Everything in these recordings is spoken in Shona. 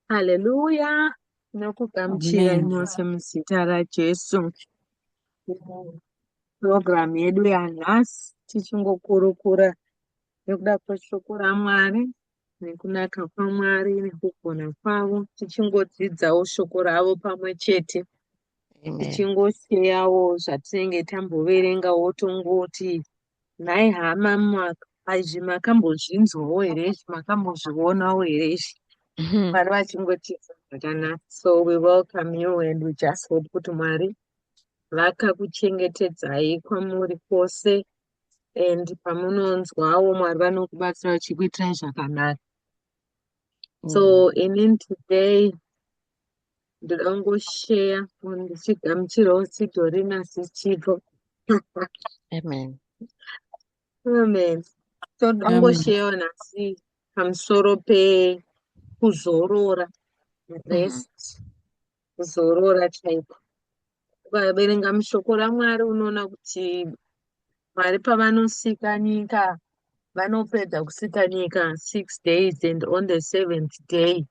Haleluya! Tinokugamuchirai Amen. Mose muzita raJesu. Purogiramu yedu yanhasi tichingokurukura nekuda kweshoko raMwari nekunaka kwaMwari nekugona kwavo, tichingodzidzawo shoko ravo pamwe chete. Amen. Tichingosheyawo zvatinenge tamboverengawo, tongoti, "Nhai hama, izvi makambozvinzwawo here? Izvi makambozvionawo here izvi?" Mwari vachingotiita zvakanaka. So we welcome you and we just hope kuti Mwari vakakuchengetedzai kwamuri kwose and pamunonzwawo Mwari vanokubatsira vachikuitirai zvakanaka. So inini today ndoda kungosheya ndichigamuchirawo Sidorina sichipo. Amen. Amen. So ndoda Amen. Kungosheyawo nhasi pamusoro pekuzorora, rest, kuzorora chaiko. Ukaverenga mushoko raMwari unoona kuti Mwari pavanosika nyika, vanopedza kusika nyika 6 days and on the seventh day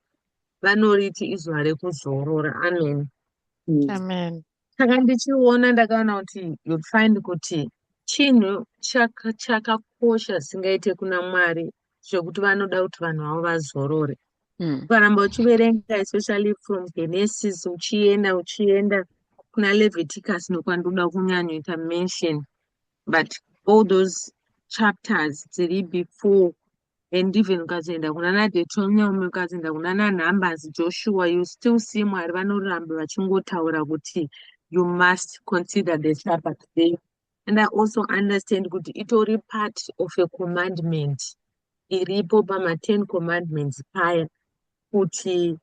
vanoriti izuva rekuzorora. Amen. Amen. Saka ndichiona, ndakaona kuti you'd find kuti chinhu chakakosha zvisingaite kuna Mwari zvekuti vanoda kuti vanhu vavo vazorore. Ukaramba uchiverenga, especially from Genesis uchienda uchienda kuna Leviticus, nokwandoda kunyanyoita mention, but all those chapters dziri before and even ukazoenda kuna naDeuteronomy, ukazoenda kuna naNumbers, Joshua, you still see Mwari vanoramba vachingotaura kuti you must consider the Sabbath day. And I also understand kuti itori part of a commandment iripo pama-10 commandments paya, kuti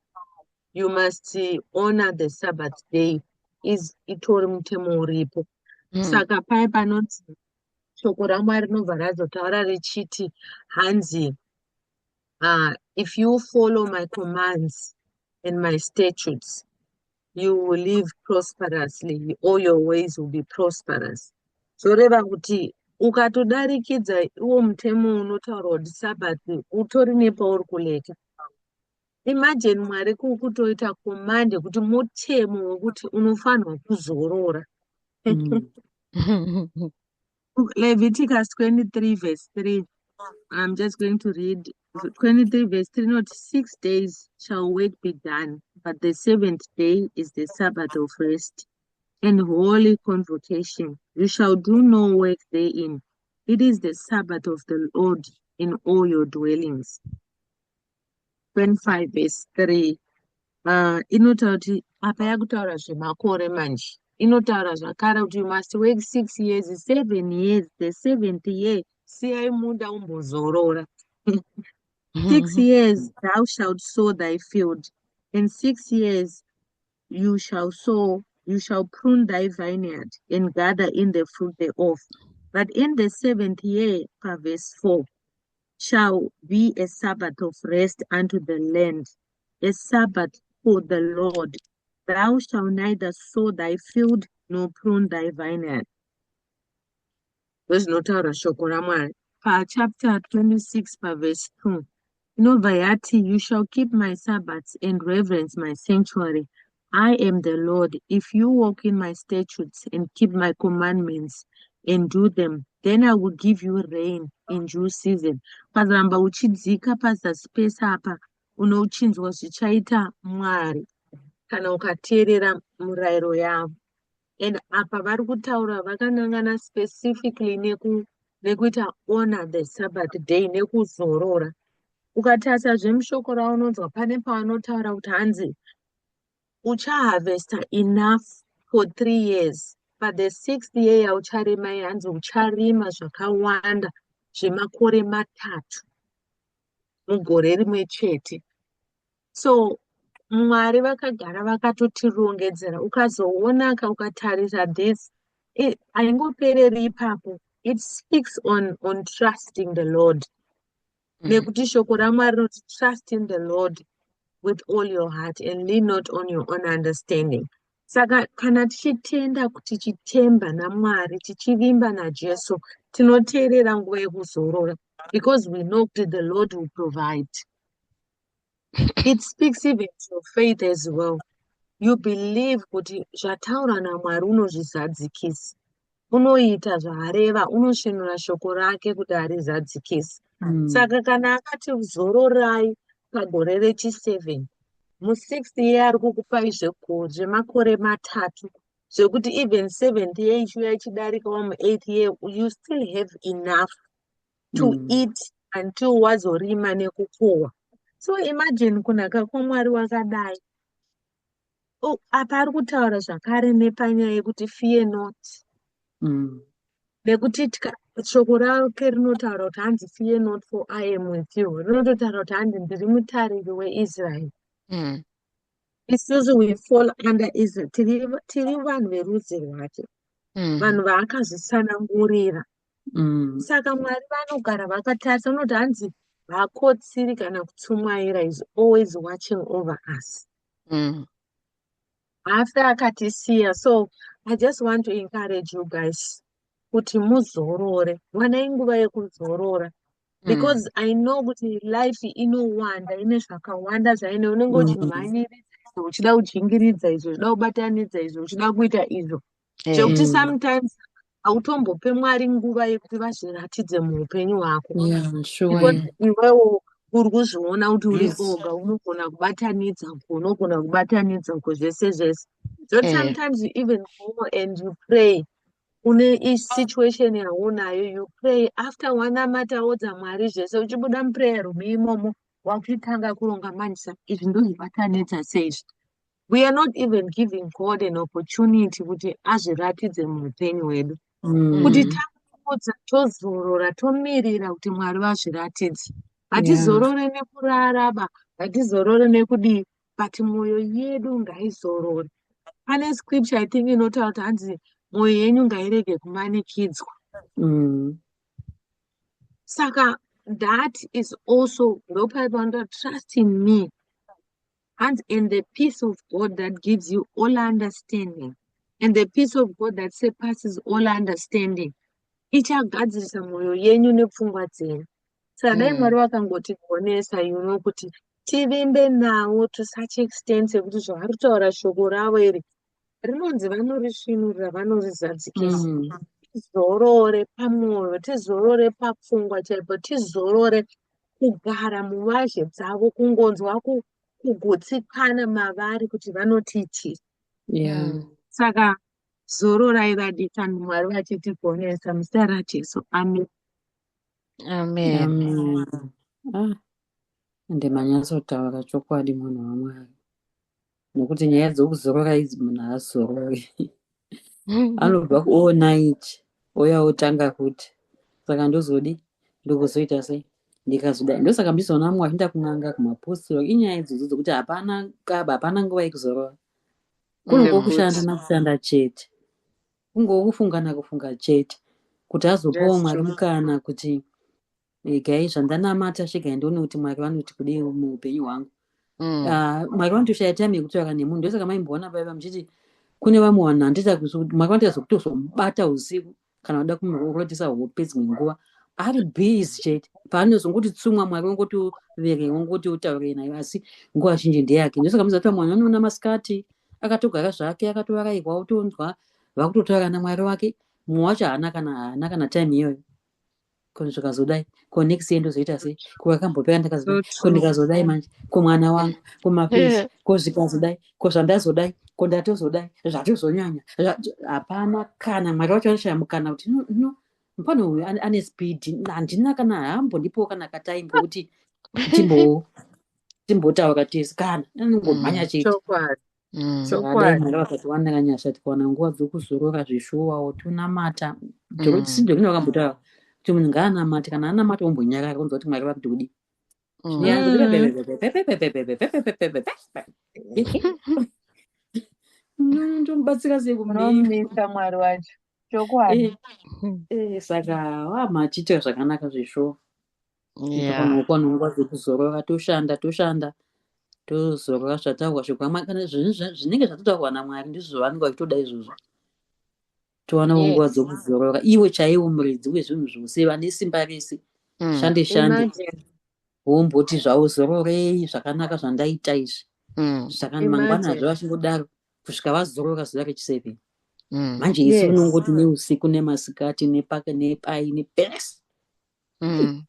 you must honor the Sabbath day, is itori mutemo uripo. Saka paya panonzi shoko raMwari rinobva razotaura richiti hanzi, "If you follow my commands and my statutes, you will live prosperously, all your ways will be prosperous." Zvoreva kuti ukatodarikidza iwo mutemo unotaura kuti Sabbath, utori nepauri kuleka. Imagine Mwari kukutoita command yekuti mutemo wekuti unofanirwa kuzorora. Leviticus 23 verse 3. I'm just going to read 23 verse 3. Not 6 days shall work be done, but the seventh day is the Sabbath of rest and holy convocation. You shall do no work therein. It is the Sabbath of the Lord in all your dwellings. 25 verse 3 inotaura kuti, apa yakutaura zvemakore manje, inotaura zvakare kuti you must work 6 years, 7 years, the seventh year siyai munda umbozorora. 6 years thou shalt sow thy field, and 6 years you shall sow, you shall prune thy vineyard and gather in the fruit thereof. But in the seventh year, verse 4, shall be a Sabbath of rest unto the land, a Sabbath for the Lord. Thou shalt neither sow thy field nor prune thy vineyard. Ndozvinotaura shoko raMwari. Pachapter 26 paverse 2 inobva yati, "You shall keep my Sabbaths and reverence my sanctuary. I am the Lord. If you walk in my statutes and keep my commandments and do them, then I will give you rain in due season." Ukazoramba uchidzika pazasi pese apa, unochinzwa zvichaita Mwari kana ukateerera murayiro yavo. And apa vari kutaura vakanangana specifically nekuita honor the Sabbath day, nekuzorora. Ukatarisa zvemushoko raunonzwa, pane pavanotaura kuti hanzi uchaharvesta enough for 3 years, but the sixth year yaucharima, hanzi ucharima zvakawanda zvemakore 3 mugore rimwe chete. So Mwari vakagara vakatotirongedzera. Ukazoonaka, ukatarisa this, haingopereri ipapo. It speaks on trusting the Lord, nekuti shoko raMwari rinoti, "Trust in the Lord with all your heart and lean not on your own understanding." Saka kana tichitenda kuti tichitemba naMwari, tichivimba naJesu, tinoteerera nguva yekuzorora because we know kuti the Lord will provide. It speaks even to faith as well. You believe kuti zvataurwa naMwari unozvizadzikisa, unoita zvaareva, unosvinura shoko rake kuti arizadzikise. Saka kana akati zororai pagore rechi7, musixth year ari kukupai zvemakore 3, zvekuti even seventh year ichiuya ichidarikawo mueighth year, you still have enough to eat until wazorima nekukohwa. So imagine kunaka kwaMwari wakadai. Oh, apa ari kutaura zvakare nepanyaya yekuti fear not, nekuti shoko rake rinotaura kuti hanzi, "Fear not, for I am with you." Rinototaura kuti hanzi, "Ndiri mutariri weIsraeri." Isusu we fall under Israel. Tiri vanhu verudzi rwake, vanhu vaakazvisanangurira. Saka Mwari vanogara vakatarisa. Unoti hanzi hakotsiri kana kutsumwaira, is always watching over us. Haafi akatisiya. So I just want to encourage you guys kuti muzorore, wanai nguva yekuzorora, because I know kuti life inowanda, ine zvakawanda zvaine. Unenge uchimhanyiridza izvo, uchida kujingiridza izvo, uchida kubatanidza izvo, uchida kuita izvo, zvekuti sometimes hautombope Mwari nguva yekuti vazviratidze muupenyu hwako, because iwewo uri kuzviona kuti uri oga, unogona kubatanidza uko, unogona kubatanidza uko, zvese zvese. So sometimes you even go and you pray, une isituation yaunayo, you pray. After wanamata, wodza Mwari zvese, uchibuda muprayer room imomo, wakuchitanga kuronga manje, izvi ndozvibatanidza seizvi. We are not even giving God an opportunity kuti azviratidze muupenyu hwedu, kuti taudza, tozorora, tomirira kuti Mwari vazviratidze. Hatizorore nekuraraba, hatizorore nekudii, but mwoyo yedu ngaizorore. Pane scripture, I think, inotaura kuti hanzi mwoyo yenyu ngairege kumanikidzwa. Saka that is also ndopaipa, "Trust in me," hanzi, "and the peace of God that gives you all understanding, and the peace of God that surpasses all understanding ichagadzirisa mwoyo yenyu nepfungwa dzenyu." Saka dai Mwari vakangotigonesa kuti tivimbe nawo to such extent sekuti zvavari kutaura, shoko ravo iri rinonzi vanorisvinurira, vanorizadzikisa. Tizorore pamwoyo, tizorore papfungwa chaipo, tizorore kugara muvazhe dzavo, kungonzwa kugutsikana mavari kuti vanotiitira. Saka zororai vadikani, Mwari vachitigonesa, muzita raJesu, amen. Amen. Amen. Ah, ende manyatsotaura chokwadi, munhu waMwari, nokuti nyaya dzokuzorora idzi, munhu haazorori. Anobva kuall night, ouya otanga kuti, saka ndozodi, ndokuzoita sei, ndikazodai? Ndosaka muchizoona mumwe achienda kun'anga, kumapostori. Inyaya idzodzo dzokuti hapana kaba, hapana nguva yekuzorora. Kunongo kushanda nakushanda chete, kungowo kufunga nakufunga chete, kuti azopawo Mwari mukana kuti regai zvandanamata, chigai ndione kuti Mwari vanoti kudii muupenyu hwangu. Ah, Mwari vanotoshaya time yekutaura nemunhu. Ndosaka maimboona paiva muchiti kune vamwe vanhu, handita Mwari vanoita zvekutozomubata usiku kana vada kumurotesa hope. Dzimwe nguva ari busy chete, paanozongoti tsumwa, Mwari wongoti verenge, wongoti utaure naye, asi nguva zhinji ndeyake. Ndosaka muziva kuti vamwe vanhu vanoona masikati akatogara zvake, akatovarairwa, otonzwa vakutotaura naMwari wake. Mumwe wacho haana kana time iyoyo. Ko zvikazodai, ko next year ndozoita sei? Ko akambopera ndakazodai, So ko true. ndikazodai manje, ko mwana wangu, ko mafees, ko zvikazodai, ko zvandazodai, ko ndatozodai, zvatozonyanya. Hapana kana Mwari wacho anoshaya mukana kuti no, no, mufana uyu ane speed, handina kana, haambondipowo kana katime kokuti timbotaura tese kana anongomhanya chete. Saka dai Mwari vakatiwanira nyasha, tikawana nguva dzokuzorora zvishuwawo, tonamata. Sidhorina vakambotaura kuti munhu ngaanamate, kana anamata ombonyarara, kunzwa kuti Mwari vakuti kudii. Ndomubatsira sei kumei? Unomisa Mwari wacho, chokwadi. Saka wamachiitira zvakanaka zvishuwa. Tikawana nguva dzekuzorora, toshanda, toshanda, tozorora. Zvataurwa zvekwamwari, kana zvinenge zvatotaurwa naMwari, ndizvo zvavanenge vachitoda izvozvo. Towanawo nguva dzokuzorora, ivo chaivo muridzi wezvinhu zvose, vane simba rese. Shande shande. Imagine. Vomboti zvavo zororei zvakanaka zvandaita izvi. Saka mangwanazve Imagine. vachingodaro kusvika vazorora zuva rechi7. Manje isu unongoti neusiku nemasikati nepaka nepai nepesi. Aiwa,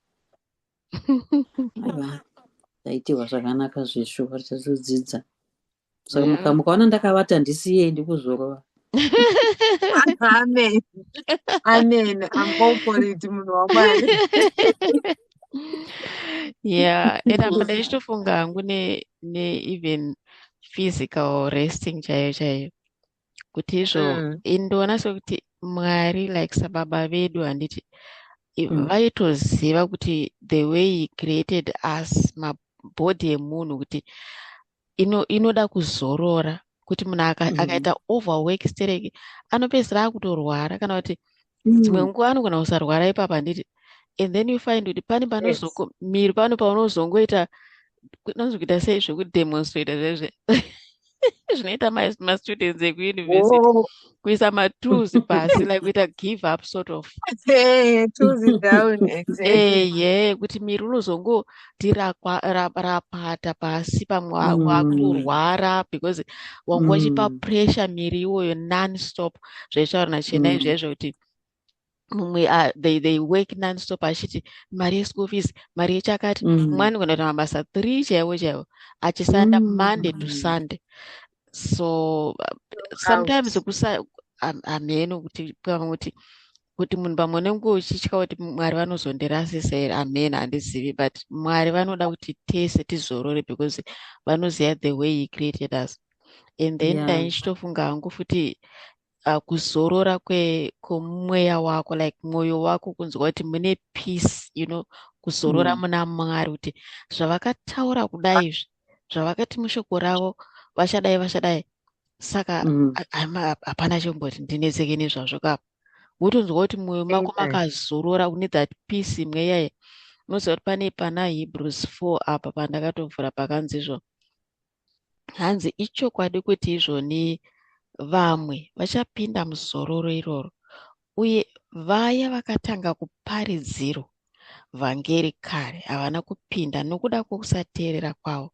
taitirwa zvakanaka zveshuwa, tichazodzidza. Saka mukaona ndakavata, ndisiyei ndikuzorora. Amen. Amen. I'm all for it, munhu waMwari. Yeah, and apa ndichitofunga hangu ne even physical resting chaiyo chaiyo, kuti izvo indoona sekuti Mwari, like sababa vedu, handiti, vaitoziva kuti the way he created us, mabhodhi emunhu, kuti inoda kuzorora, kuti munhu akaita overwork stereki anopedzisira akutorwara, kana kuti dzimwe nguva anogona kusarwara ipapa, handiti? And then you find kuti pane panozoko miri pano paunozongoita, kunonzi kuita sei, zvekudemonstrata zvezve zvinoita mastudents ekuyunivhesity, kuisa matools pasi, like kuita give up sort of. Hey, tools down, exactly. Eye, kuti miri unozongoti rapata pasi, pamwe wakutorwara because wanga uchipa pressure miri iwoyo non-stop, zvaitaura naChenai zvaizvo kuti mumwe they work non-stop achiti mari yeschool fees, mari yechakati. Mumwe anogona kuita mabasa 3 chaiwo chaiwo achisanda Monday to Sunday. So sometimes Out. Kusa hameno kuti pamwe kuti munhu pamwe unenge uchitya kuti Mwari vanozondirasisa here, hameno, handizivi, but Mwari vanoda kuti tese tizorore because vanoziva the way he created us. And then ndaichitofunga hangu futi kuzorora kwemweya wako, like mwoyo wako kunzwa kuti mune peace, kuzorora muna Mwari, kuti zvavakataura kudai izvi, zvavakati mushoko ravo, vachadai, vachadai, saka hapana chomboti ndinetseke nezvazvo kapa. Wotonzwa kuti mwoyo mako makazorora, une that peace mweya iyi. Unoziva kuti pane pana Hebrews 4 apa pandakatovhura pakanzi izvo, hanzi ichokwadi kuti izvoni vamwe vachapinda muzororo iroro, uye vaya vakatanga kuparidzirwa vhangeri kare havana kupinda nokuda kwokusateerera kwavo.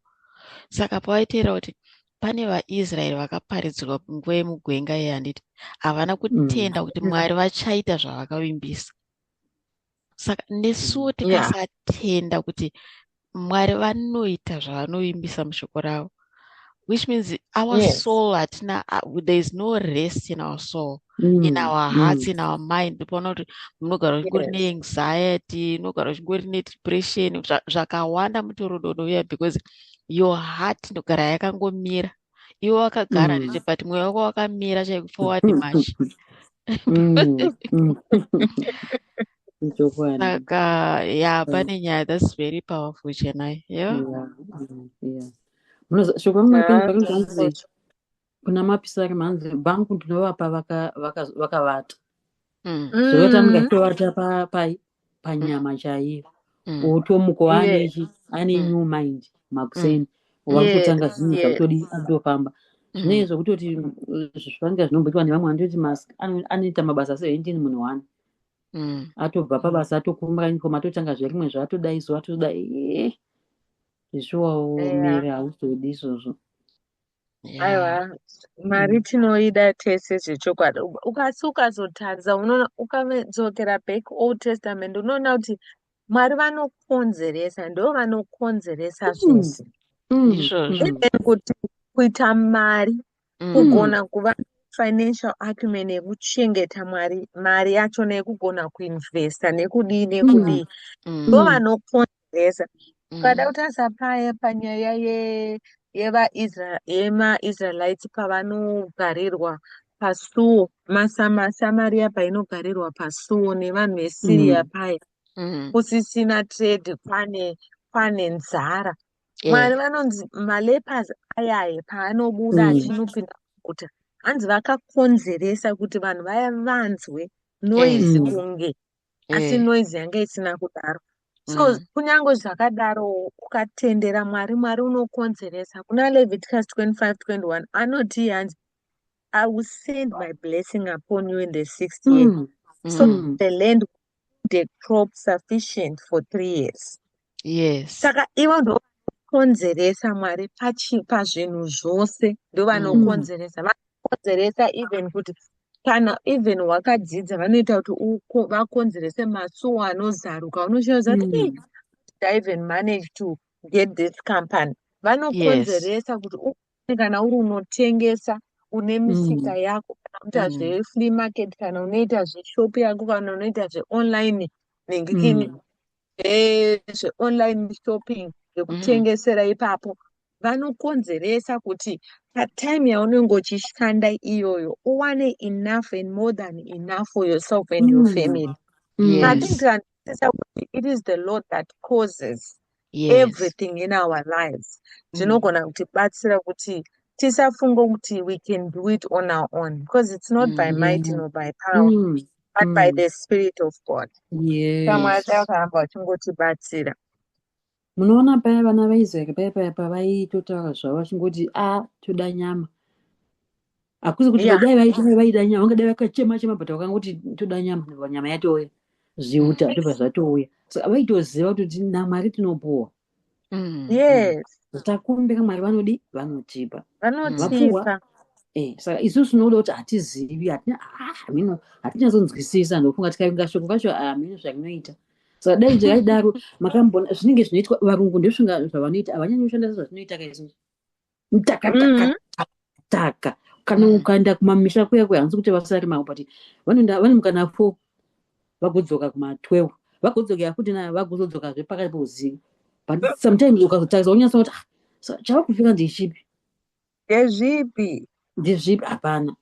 Saka pavaiteerera kuti pane vaIsraeri vakaparidzirwa nguva yemugwenga iye, handiti, havana kutenda kuti Mwari vachaita zvavakavimbisa. Saka nesuwo tikasatenda kuti Mwari vanoita zvavanovimbisa mushoko ravo, which means our soul hatina, there is no rest in our soul, in our hearts, in our mind. Unoona kuti munogara uchingori neanxiety, unogara uchingori nedepression, zvakawanda, mutorododo uya, because your heart inogara yakangomira. Iwe wakagara nditi, but mwoyo wako wakamira chaiko, forward march. Chokwadi. Saka ya, pane nyaya. That's very powerful, Chenai, yeah. Yeah. Shoko raMwari pane pakanzi, hanzi kuna Mapisari, hanzi bhangu ndinovapa vakavata. Zvoreva kuti anenge achitovata panyama chaiyo, otomuka ane ane new mind makuseni, wakutanga zvinhu zvakutodi, akutofamba. Zvinenge zvokutoti zvange zvinomboitwa nevamwe vanototi anoita mabasa 17 munhu one. Atobva pabasa, atokumura uniform, atotanga zverimwe zvaatodai so atodai. Zvishuwawo miri hauzodi izvozvo. Aiwa, mari tinoida tese zvechokwadi. Ukasi ukazotarisa, unoona ukadzokera back Old Testament, unoona kuti Mwari vanokonzeresa, ndo vanokonzeresa zvese. Izvozvo. Even kuti kuita mari, kugona kuva financial acumen yekuchengeta mwari mari yacho, nekugona kuinvesta, nekudii nekudii, ndo vanokonzeresa. Ukada kutarisa paya panyaya yemaIsraelites pavanogarirwa pasuo, Samaria painogarirwa pasuo nevanhu veSyria paya, kusisina trade, kwane nzara. Mwari vanonzi malepers ayaye paanobuda achinopinda muguta, hanzi vakakonzeresa kuti vanhu vaya vanzwe noise kunge asi noise yanga isina kudaro. So kunyange zvakadaro, ukatendera Mwari, Mwari unokonzeresa. Kuna Leviticus 25:21 anoti, hanzi, "I will send my blessing upon you in the sixth year, so the land the crop sufficient for 3 years." Yes. Saka ivo ndovanokonzeresa Mwari pazvinhu zvose, ndovanokonzeresa. Vanokonzeresa even kuti kana even wakadzidza, vanoita kuti vakonzerese masuo anozaruka. Unoshaza kuti, "Hey, I even manage to get this company." Vanokonzeresa kuti kana uri unotengesa, une misika yako, kana unoita zveflea market, kana unoita zveshop yako, kana unoita zveonline nengikini, zveonline shopping, zvekutengesera ipapo, vanokonzeresa kuti patime yaunenge uchishanda iyoyo uwane enough and more than enough for yourself and your family. I think tikanzwisisa kuti it is the Lord that causes everything in our lives, zvinogona kutibatsira kuti tisafunga kuti we can do it on our own, because it's not by might nor by power, but by the Spirit of God. Kamwe akaramba vachingotibatsira. Munoona paya vana vaIsraeri paya paya pavaitotaura zvavo vachingoti, "A, toda nyama," hakusi kuti dai vaida nyama vangadai vakachema chema, but vakangoti, "Toda nyama," nyama yatouya, zviuta ndobva zvatouya. Saka vaitoziva kuti naMwari tinopuwa. Takumbira Mwari, vanodi vanotipa. Vanotipa. Saka isusu tinoda kuti hatizivi, hamino, hatinyatsonzwisisa. Ndofunga tikaverenga shoko racho, hamino zvarinoita. Saka dai zvakadaro, makambona zvinenge zvinoitwa varungu, ndozvinga zvavanoita, havanyanyi kushandisa zvazvinoita kaisusu, taka taka taka. Kana ukaenda kumamisha kuya kuya, hanzi kuti vasarima, but vanoenda vanomuka na4, vagodzoka kuma12, vagodzokera futi na vagozodzokazve pakati peusiku. But sometimes ukazotarisa unyatsa kuti, "Ah, chava kufika ndechipi?" Ndezvipi? Ndezvipi? Hapana.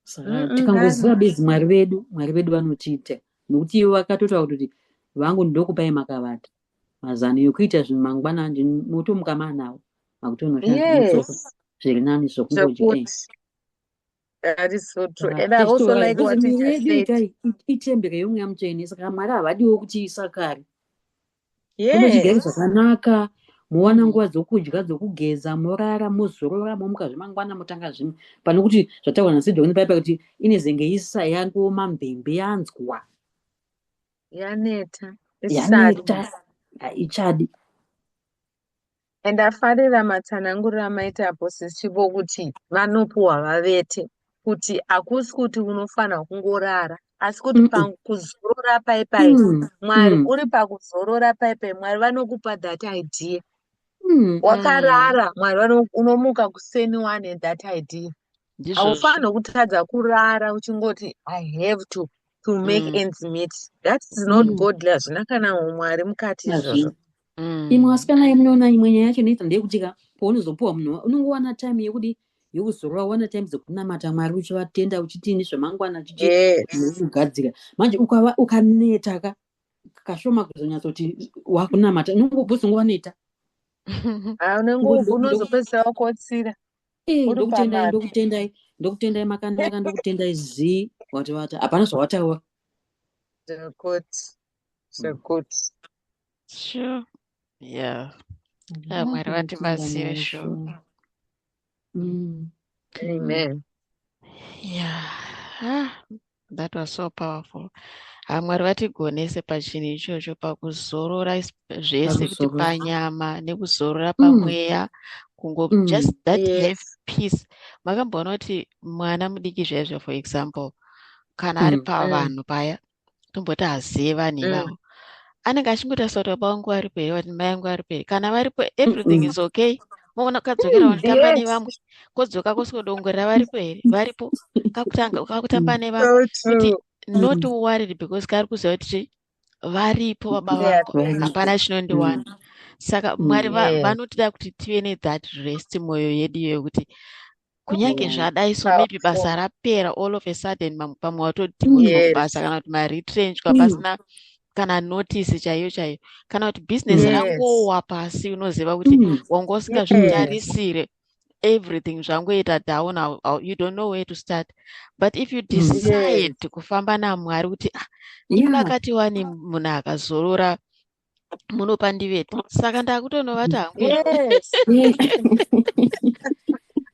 Saka tikangoziva bedzi Mwari vedu, Mwari vedu vanotiita, nokuti ivo vakatotaura kuti, "Vangu ndokupai makavata mazano ekuita zvinhu mangwana, motomuka maanawo makutonoshanda, mudzoka zviri nani zvokungodya." Zvekuti that is so true. And I also like what you just said. Itembere yomweya mutsvene, saka Mwari havadiwo kuti isakare. Toda zvakanaka, mowana nguva dzokudya, dzokugeza, morara, mozorora, momuka zvemangwana, motanga zvimwe, pane kuti zvataurwa naSidhoni paipa kuti inezenge isa yangoma mbembe yanzwa. Yaneta. Yaneta, haichadi. And afarira matsananguriro amaita apo, sisipo, kuti vanopuhwa vavete, kuti hakusi kuti unofanira kungorara, asi kuti pakuzorora paipai, Mwari uri pakuzorora paipai, Mwari vanokupa that idea. Wakarara, Mwari unomuka kuseni wane that idea. Haufaniri kutadza kurara uchingoti, "I have to make ends meet." That is not godly, hazvina kana umwari mukati izvozvo. Imwe vasikana, munoona imwe nyaya yacho inoita ndeyekuti ka paunozopuwa munhu, unongowana time yekudi yekuzorora, wana time dzekunamata Mwari, uchivatenda, uchitini zvemangwana, chichigadzira. Manje ukaneta ka kashoma kuzonyatsoti wakunamata, unongobvozongo waneta. Unenge unozopedzisira wakotsira. Ndokutendai, ndokutendai, ndokutendai, makanaka, ndokutendai zii, wati vata, hapana zvawataura. Zvekuti zvekuti. Sure, yeah. Mwari vatibatsire, sure. Amen. Yeah, ah, that was so powerful. Ha, Mwari vatigonese pachinhu ichocho, pakuzorora zvese, kuti panyama nekuzorora pamweya, kungo just that have peace. Makamboona kuti mwana mudiki zvaizvo, for example, kana ari pavanhu paya, tomboti hazive vanhu ivavo, anenge achingotarisa kuti baba vangu varipo here, vati mai vangu varipo here. Kana varipo, everything is okay. Moona kadzokera vanotamba nevamwe, kodzoka koswedongorera, varipo here, varipo, kakutanga kakutamba nevamwe, kuti not worried, because kari kuziva kuti varipo baba vangu, hapana chinondiwana. Saka Mwari vanotida kuti tive nethat rest mwoyo yedu iyoyo, kuti kunyange zvadai so, maybe basa rapera all of a sudden, pamwe watodhimotwa kubasa, kana kuti maretrenchwa pasina kana notice chaiyo chaiyo, kana kuti bhizinesi rangowa pasi, unoziva kuti wanga usingazvitarisire, everything zvangoita down, you don't know where to start. But if you decide kufamba naMwari kuti, "Ah, ndakati wani munhu akazorora munopa ndivete, saka ndakutonovata hangu,"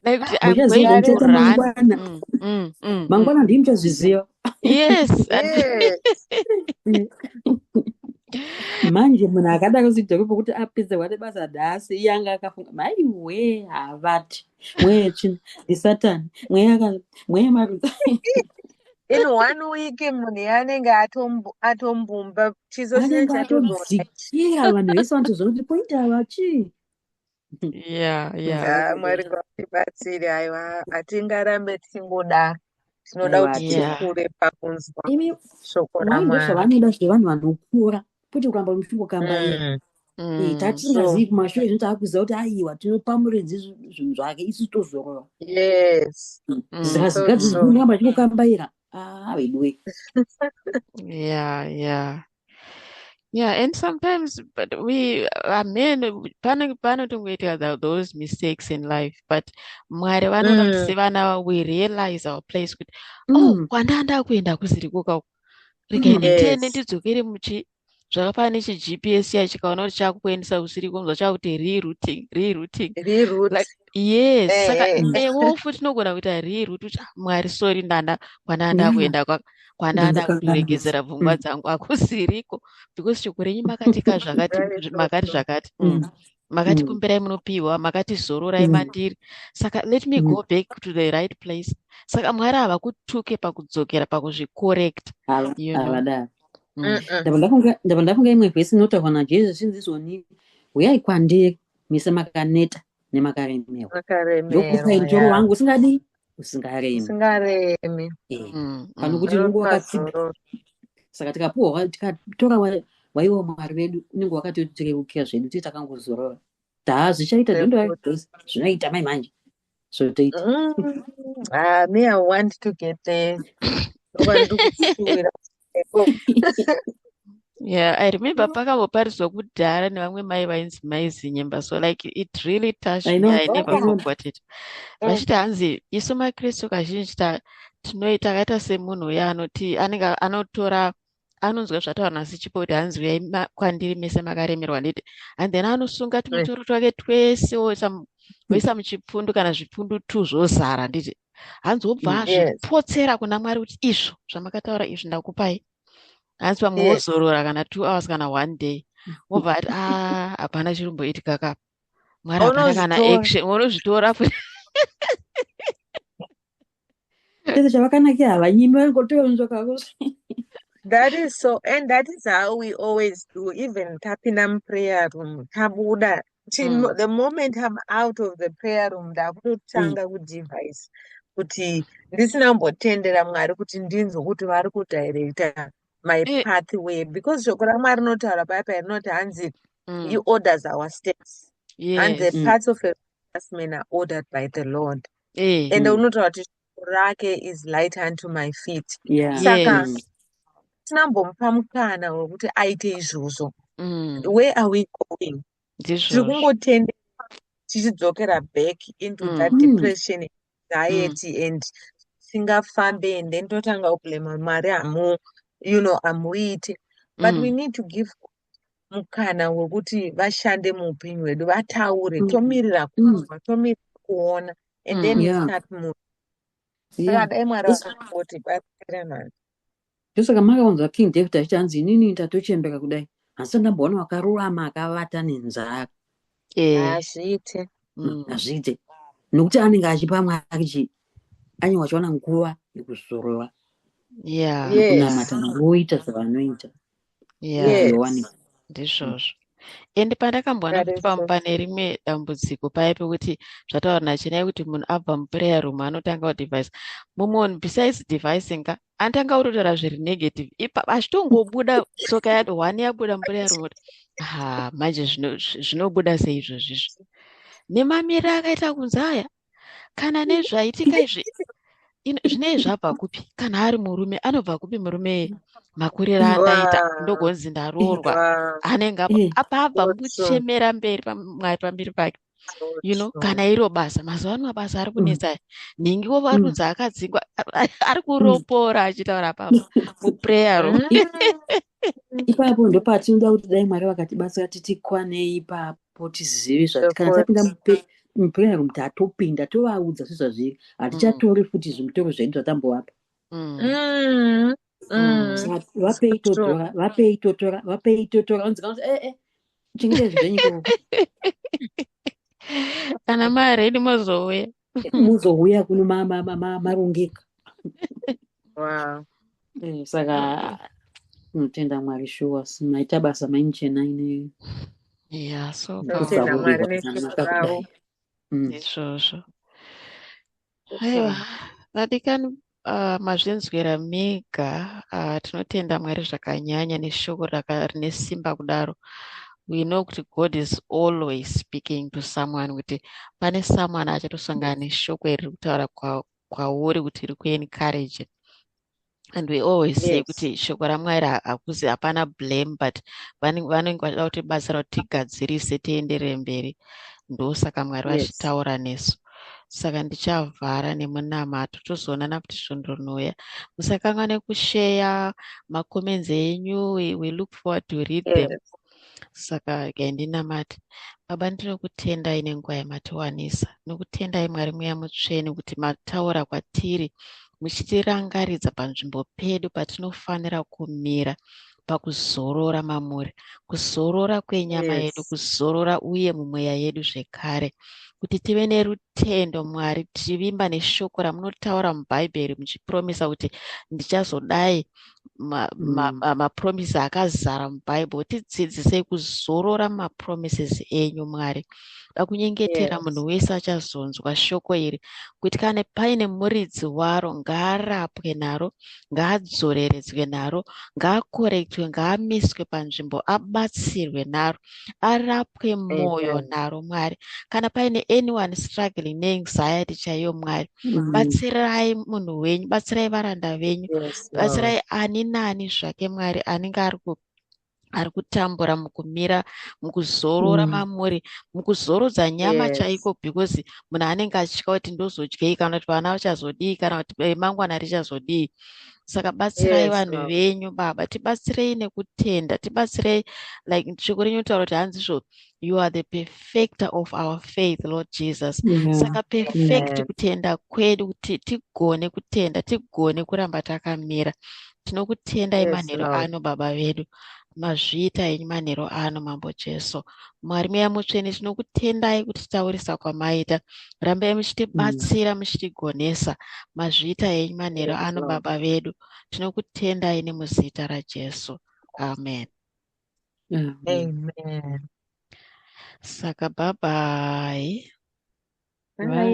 like kuti I'm going to run. Mangwana ndii muchazviziva. Yes. Manje munhu akadaro sidhori pokuti apedzerwa nebasa nhasi, iye anga akafunga, maiwe, havati mweya yetsvina, ndisatani, mweya mweya marudza. In one week munhu yaanenge atombumba chiso chine anenge chatozona. Atodzikira, vanhu vese vanotoziva kuti poita vachi. Ah, Mwari ngavatibatsire. Aiwa, hatingarambe tichingodaro, tinoda Aiwa, kuti tikure pakunzwa imi shoko Mwari raMwari. Ndozvavanoda, zvevanhu vanokura, kwete kuramba muchingokambaira. Tatisingazivi kumashure, zvino taakuziva kuti aiwa, tinopa muridzi zvinhu zvake, isu tozorora. Saka So true. zvinoramba achingokambaira, ah, veduwe. Yeah, and sometimes, but we, amen, pane panotongoitika those mistakes in life, but Mwari vanoda kuti sevana we realize our place kuti, oh, kwandanda kuenda kusiri kuka uku. Regai nditende ndidzokere muchi zvakafanana nechi-GPS chiya, chikaona kuti chakukuendesa kusiri kunzwa chakuti rerouting, rerouting. Reroute. Like, yes, saka newewo futi tinogona kuita reroute kuti, "Ah, Mwari, sorry, ndanda kwandanda kuenda kwandanda Ndandakanganisa. kutoregedzera pfungwa dzangu hakusiriko, because shoko renyu makatika zvakati, That is so makati true. zvakati, makati kumbirai munopiwa, makati zororai mandiri, saka let me go back to the right place." Saka Mwari havakutuke pakudzokera, pakuzvicorrect. You know. Havadaro. Ndabva ndafunga imwe vhesi inotaurwa naJesu, zvinzi izvoni, "Uyai kwandiri mise makaneta nemakaremerwa, Makaremerwa, ndokupai mutoro wangu usingadi, usingaremi." Usingaremi. Pano kuti unenge wakatsiga. Unopazororo. Saka tikapuwa, tikatora waiwa Mwari vedu, unenge wakatotireukira zvedu, tiye takangozorora, taa zvichaita. Don't worry, guys, zvinoita mai manje, zvotoita. Ah, me, I want to get there. Ndokwandiri kushuwira. Yeah, I remember pakamboparidzwa kudhara nevamwe mai vainzi Mai Zinyemba. So like it really touched I me. know, I never I know. forgot it. Vachiti hanzi isu maKristu kazhinji tinoita takaita semunhu uya anoti anenge anotora, anonzwa zvataura nhasi Chipo kuti hanzi, "Uyai kwandiri mese makaremerwa," nditi, and then anosunga tumutoro twake twese, oisa muchipfundu kana zvipfundu tu zvozara, nditi, hanzi wobva azvipotsera kuna Mwari kuti, "Izvo zvamakataura izvi ndakupai." Hanzi pamwe wozorora kana 2 hours kana one day, wobva ati, "Ah, hapana chirumboitika kapa, Mwari, hapana kana Unozvitora. action." Unozvitora futi. Chese chavakanakira, havanyimi, vanongotora nzvakako. That is so, and that is how we always do. Even tapinda muprayer room, tabuda. The moment I'm out of the prayer room, ndakutotanga kudevice kuti ndisina kumbotendera Mwari kuti ndinzwe kuti vari kudirecta my pathway, because shoko raMwari rinotaura paya paya rinoti hanzi, "He orders our steps," and the paths of a righteous man are ordered by the Lord. And unotaura kuti shoko rake is light unto my feet. Saka tinambomupa mukana wekuti aite izvozvo. Where are we going? Tiri Ndizvozvo. Kungotendera tichidzokera back into that depression, anxiety, and singafambe, and then totanga kublame Mwari, hamu hamuiti. But we need to give mukana wekuti vashande muupenyu hwedu, vataure, tomirira kunzwa, tomirira kuona, and then we start moving. Saka dai Mwari vakangotibatsira mani. Ndosaka makaunzwa King David achiti hanzi, "Inini ndatochembera kudai, handisati ndamboona wakarurama akavata nenzara." Hazviite. Hazviite, nokuti anenge achipa Mwari chi anenge achiwana nguva yekuzorora nekunamata, nokuita zvavanoita kuti vawane. Ndizvozvo. Ende pandakamboona That kuti is so pamwe pane rimwe dambudziko paya pekuti zvataura nachenai kuti munhu abva muprayer room anotanga kudevise. Mumwe munhu, besides devising ka, anotanga kutotaura zviri negative ipa achitongobuda tsoka ya one yabuda muprayer room kuti, "Ha, manje zvinobuda sei izvozvizvi nemamiriro akaita kunze aya, kana nezvaitika izvi, zvinei zvabva kupi? Kana ari murume, anobva kupi murume makuriro andaita, ndogonzi ndaroorwa?" Anenge apa abva So true. mukuchemera mberi paMwari, pamberi pake. So You know true. Kana iro basa, mazuva ano mabasa ari kunetsa aya, nhingiwo vari kunzi akadzingwa, ari kuropora achitaura papo muprayer room. Ipapo ndopatinoda kuti dai Mwari vakatibatsira kuti tikwane ipapo, tizive zvati kana tapinda muprayer room, tatopinda, tovaudza sezvazviri, hatichatori futi zvimutoro zvedu zvatambovapa. Saka vapei totora, vapei totora, vapei totora. Vanzi kana eh chengetai zvenyu ikoko. Kana maready mozouya. Muzouya kuno marongeka. Saka tinotenda Mwari shuwa, maita basa mainchena ine Yeah, so Tinotenda powerful. Mwari neshoko ravo. Izvozvo. Aiwa, vadikani, mazvinzwira mega. Tinotenda Mwari zvakanyanya neshoko rine simba kudaro. We know kuti God is always speaking to someone, kuti pane someone achatosangana neshoko iri riri kutaura kwauri kuti riri kuencourage. And we always say kuti shoko raMwari hakuzi hapana blame, but vanenge vachida kutibatsira kuti tigadzirise, tienderere mberi. Ndosaka Mwari vachitaura nesu. Saka ndichavhara nemunamato, tozoonana kuti svondo rinouya. Musakanganwe kushare macomments enyu. We look forward to read them. Saka regai ndinamate. Baba, ndinokutendai nenguva yamatiwanisa. Ndinokutendai Mwari Mweya Mutsvene kuti mataura kwatiri muchitirangaridza panzvimbo pedu patinofanira kumira pakuzorora mamuri, kuzorora kwenyama yedu, kuzorora uye mumweya yedu zvekare, kuti tive nerutendo Mwari, tichivimba neshoko ramunotaura muBhaibheri muchipromisa kuti ndichazodai. Mapromises akazara muBhaibheri. Tidzidzisei kuzorora mumapromises enyu Mwari. Da kunyengetera munhu wese achazonzwa shoko iri kuti kana paine muridzi waro, ngaarapwe naro, ngaadzoreredzwe naro, ngaakorektwe, ngaamiswe panzvimbo, abatsirwe naro, arapwe mwoyo naro Mwari. Kana paine anyone struggling neanxiety chaiyo Mwari, batsirai munhu wenyu, batsirai varanda venyu, Yes, Lord. batsirai ani naani zvake Mwari anenge ari kutambura mukumira mukuzorora mamuri, mukuzorodza nyama chaiko, because munhu anenge achitya kuti ndozodyei, kana kuti vana vachazodii, kana kuti mangwana richazodii. Saka batsirai vanhu Lord. venyu Baba, tibatsirei nekutenda, tibatsirei like shoko renyu rinotaura kuti hanzizvo, "You are the perfecter of our faith, Lord Jesus." Saka perfect kutenda kwedu kuti tigone kutenda, tigone kuramba takamira. Tinokutendai manheru Lord. ano Baba vedu. Mazviita henyu manheru ano Mambo Jesu. Mwari Mweya Mutsvene, tinokutendai kutitaurisa kwamaita. Rambai muchitibatsira, muchitigonesa. Mazviita henyu manheru ano Lord. Baba vedu. Tinokutendai nemuzita raJesu. Amen. Amen. Amen. Saka bye bye. Bye. Bye.